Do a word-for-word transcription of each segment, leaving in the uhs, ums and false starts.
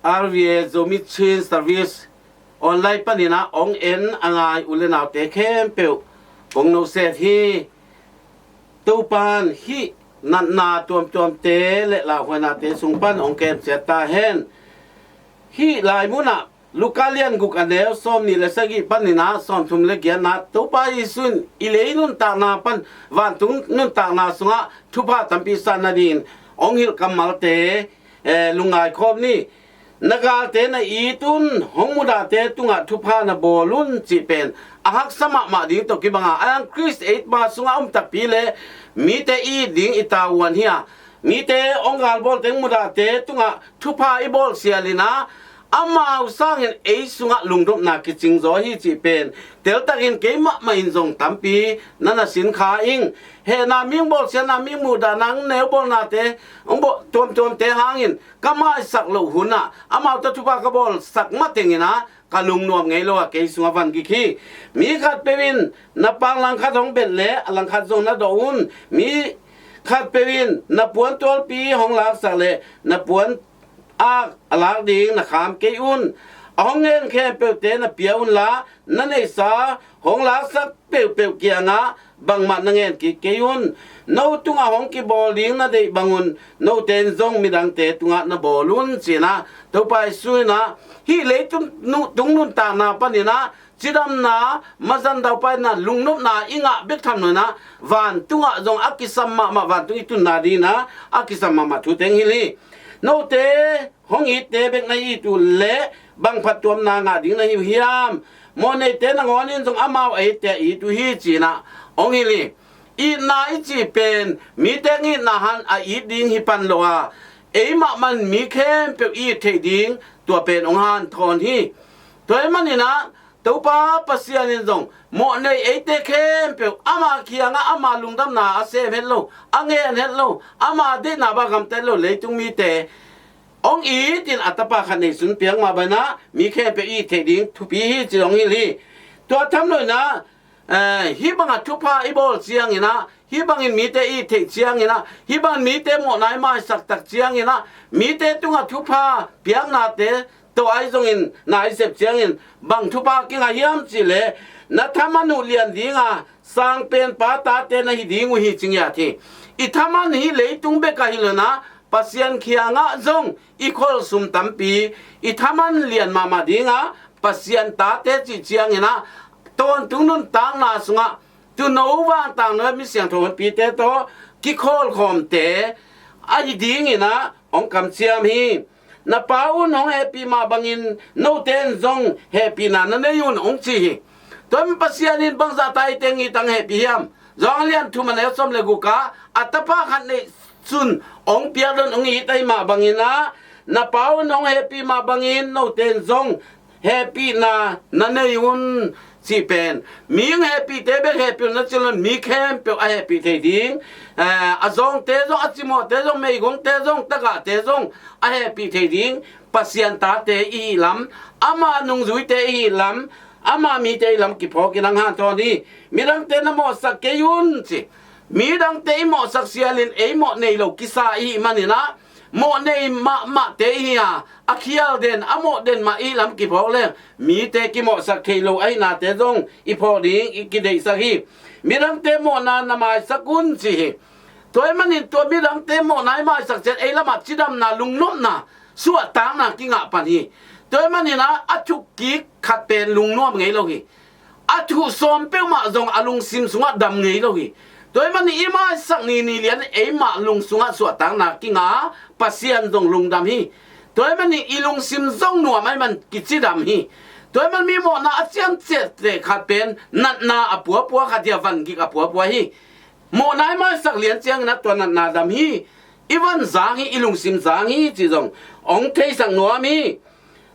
R V A Zomi Chin Service online panin ah hong en a ngai u le naute khempeuh kong noset hi. Topan hih natna tuamtuamte le lauhuainate sung pan hong kemciat ta hen. Hih lai munah Luka lian guk a neu sawm nih le sagih panin ah sawm thum le giatna, Topa Jesu in i lei nuntakna pan vantung nuntakna sungah thupha tampi san nadingin hong hilh kammalte, eh, lungngai khawm ni. Na galte na it un, hong mudahte tungah thupha na bawl un cih pen a haksa mahmah ding tawh kibang a, a yang Khrist eima sungah om takpi le mite it ding i tavuan hi a, mite hong galbawl teng mudahte tungah thupha i bawl sialin ah, amau sangin ei sungah lungnopna kicing zaw hi cih pen teltakin keimah mah in zong tampi na na sin kha ing. Hehna mi hong bawlsiatna, mi hong muhdahna, hong neubawlnate, hong bawl tuamtuamte hangin ka maisak loh hunah amau tawh thupha ka bawlsak matengin ah ka lungnuam ngei lo a kei sungah van gik hi. Mi khatpeuh in na pang langkhat hong bet leh a langkhat zong na dawh un. Mi khatpeuh in na puan tualpi hong laksak leh na puan ak a lak ding na kham kei un. A hong ngen khempeuhte na pia unla, na neihsa hong laksak peuhpeuh kiangah bangmah na ngen kik kei un. No tungah hong kibawl ding na deih bangun note in zong midangte tungah na bawl un, ci-in ah Topa Jesu in ah hih leitung nu-, tung nuntakna panin ah cidamna, mazan daupaina, lungnopna i ngah bek tham lo-in ah vantungah zong a kisam mahmah, vantung i tunna dingin ah a kisam mahmah thu teng hilh hi. Note hong itte bek na it uh leh bang phattuamna ngah ding na hi uh hiam? Mawhneite nangawn in zong amau a itte a it uh hi, ci-in ah hong hilh hi. Itna i cih pen mite hong itna hang a it ding hi pan lo a, eimah mah in mi khempeuh i it theih ding tua pen hong hanthawn hi. Tua ahih manin ah Topa Pasian in zong mawhnei eite khempeuh ama kiangah ama lungdamna a sem het lo, a ngen het lo, ama deihna bang gamta het lo leitung mite hong itin a Tapa khat neihsun piak mah bangin ah mi khempeuh i it theih ding thupi hi, ci-in hong hilh hi. Tua tham lo-in ah, eh, hih bangah thupha i bawl ciangin ah, hih bangin mite i it theih ciangin ah, hih bangin mite mawhna i maisak tak ciangin ah, mite tungah thupha piaknate tawh ahi zongin na i sep ciangin bang thupha kingah hiam cih leh, na thaman uh lian ding a, sangpenpa tate na hi ding uh hi, ci ngiat hi. I thaman hih leitung bek ahi lo-in ah Pasian kiangah zong i kholsum tampi, i thaman lian mahmah ding a, Pasian tate cih ciangin ah tawntung nuntakna sungah tuuno, vantung no, mi siangtho honpite tawh kikholkhawmte ahi dingin ah hong kamciam hi. Na pa un hong hehpih mah bangin note in zong hehpihna na nei un, hong ci hi. Tua ahih manin Pasian in bangzah ta eite hong it a hehpih hiam? Johan lian thum a neu sawm le guk ah a Tapa khat neihsun hong piak lo-in hong it ahih mah bangin ah, na pa un hong hehpih mah bangin note in zong hehpihna na nei un, cih pen mi hong hehpihte bek hehpih un na cih lo-in mi khempeuh a hehpih thei ding, eh, a zawngte zong, a cimawhte zong, meigongte zong, tagahte zong a hehpih thei ding Pasian tate i hih lam, ama nungzuite i hih lam, ama mite i hih lam kiphawkin hong hanthawn hi. Midangte na mawhsak kei un, ci. Midangte i mawhsak sialin ei mawh nei lo kisa i hih manin ah, mawh nei mahmahte i hi a, a khial den, a mawh den mah i hih lam kiphawk leng mite kimawhsak thei lo ahihnate zong i phawk ding i kideihsak hi. Midangte mawhna na maisak un, ci hi. Tua ahih manin tua midangte mawhna i maisak ciang ei lamah cidamna, lungnopna, suahtakna kingah pan hi. Tua ahih manin ah a thuk kik khat pen lungnuam ngei lo hi. A thuk sawm peuhmah zong a lungsim sungah dam ngei lo hi. Tua ahih manin i maisak ni, ni lian eimah lung sungah suahtakna kingah a, Pasian zong lungdam hi. Tua ahih manin i lungsim zong nuam ahih man kicidam hi. Tua ahih man mi mawhna a ciamtehte khat pen natna a puapua khat hi a, vangik a puapua hi. Mawhna i maisak lian ciangin ah tua natna dam hi. I van zang hi, i lungsim zang hi cih zong hong theisak nuam hi.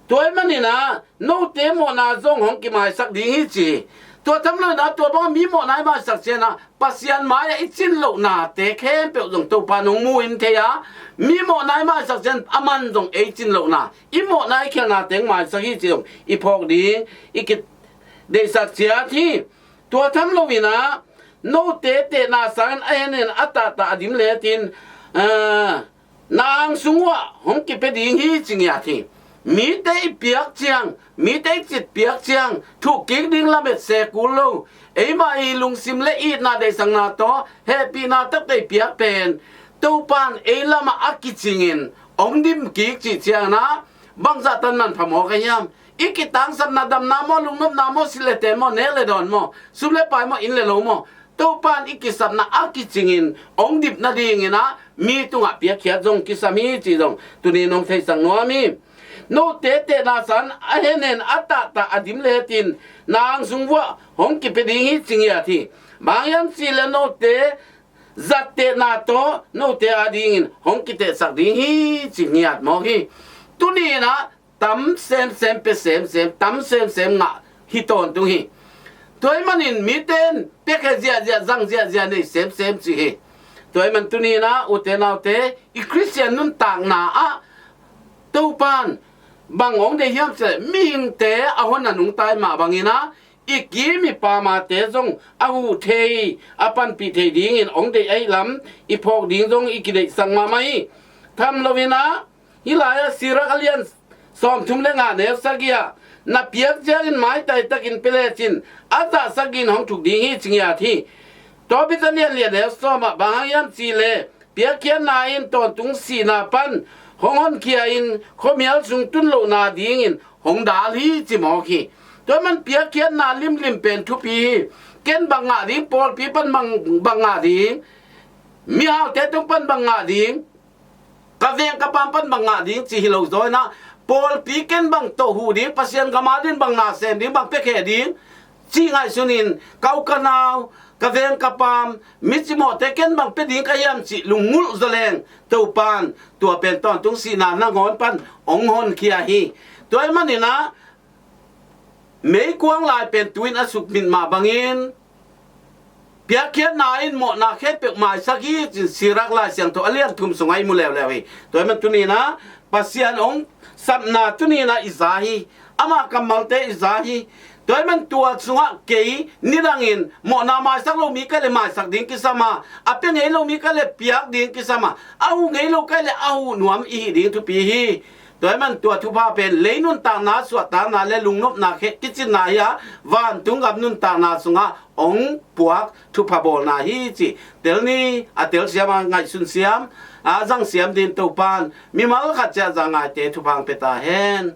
Tua ahih manin ah note mawhna zong hong kimaisak ding hi, ci hi. Tua tham lo-in ah tua bangah mi mawhna i maisak ciangin ah Pasian mai-ah i cin lohnate khempeuh zong Topa in hong mu in thei a, mi mawhna i maisak ciangin aman zong ei cin lohna, i mawhna i khialhnate hong maisak hi cih zong i phawk ding i kideihsak ciat hi. Tua tham lo-in ah note tehna sangin a henin a tahtah a dim letin, ah, na ang sung uhah hong kipia ding hi, ci ngiat hi. Mite i piak ciang, mite i cit piak ciang, thuh kik ding lamet se kul lo. Eimah i lungsim le itna deihsakna tawh hehpihna taktak i piak pen Topan ei lamah a kicingin hong dim kik cih ciangin ah, bangzah tan manpha maw ka hiam? I kitangsapna damna maw, lungnopna maw, silete maw, nek le dawn maw, sum le pai maw, inn le lo maw, Topan i kisapna a kicingin hong dip nadingin ah mi tungah piakkhiat zong kisam hi cih zong tuni-in hong theisak nuam hi. Note tehna san a hennen a tahtah a dim letin nang sung vuah hong kipia ding hi ci ngiat hi. Bang hiam cih leh note zattehna tawh note adingin hong kitehsak ding hi ci ngiat mawk hi. Tuni-in ah tam semsem, pia semsem, tam semsem ngah hi tawntung hi. Tua ahih manin mite in piakhia ziahziah, zang ziahziah, nei semsem ci hi. Tua ahih man tuni-in ah ute naute, i Khristian nuntakna ah Topan bang hong deih hiam cih leh mihingte a hon a nungta mah bangin ah i kim i pamte zong a huh thei, a panpih thei dingin hong deih ahih lam i phawk ding zong i kideihsak mahmah hi. Tham loin ah hih lai-ah Sirak a lian sawmthum le nga neu sagih ah, na piak ciangin maitai takin pia lecin a zah sagih in hong thuk ding hi ci ngiat hi. Tawbit a lian lian neu sawm ah bang hang hiam cih leh piakkhiatna in tawntung sihna pan hong honkhia in khuamial sung tun lohna dingin hong dal hi ci mawk hi. Tua ahih man piakkhiatna limlim pen thupi hi. Ken bang ngah ding, pawlpi pan bang, bang ngah ding, mihaute tung pan bang ngah ding, ka veng ka pam pan bang ngah ding ci hi lo zaw-in ah, pawlpi ken bang tawh huh ding, Pasian gam adingin bang na sem ding, bang piakhia ding cih ngaihsun in, ka u ka nau, ka veng ka pam, mi cimawhte ken bang pia ding ka hiam cih lunggulh zaw leng, Topan tua pen tawntung sihna nangawn pan hong honkhia hi. Tua ahih manin ah meikuang lai pen tu-in a sukmit mah bangin piakkhiatna in mawhna khempeuh maisak hi ci-in Sirak Lai Siangtho a lian thum sungah i mu leuleu hi. Tua ahih man tuni-in ah Pasian hong sapna tuni-in ah i za hi. Ama kammalte i za hi. Tua ahih man tua sungah kei nidangin mawhna maisak lo mi ka hih leh maisak ding kisam a, a pia ngei lo mi ka hih leh piak ding kisam a, a huh ngei lo ka hih leh a huh nuam i hih ding thupi hi. Tua ahih man tua thupha pen lei nuntakna, suahtakna le lungnopna khe kicinna hi a, vantung gam nuntakna sungah hong puak thupha bawlna hi cih tel ni. A telsiam a, ngaihsun siam a, zang siam dingin Topan mimal khat ciat za ngaite thupha hong pia ta hen.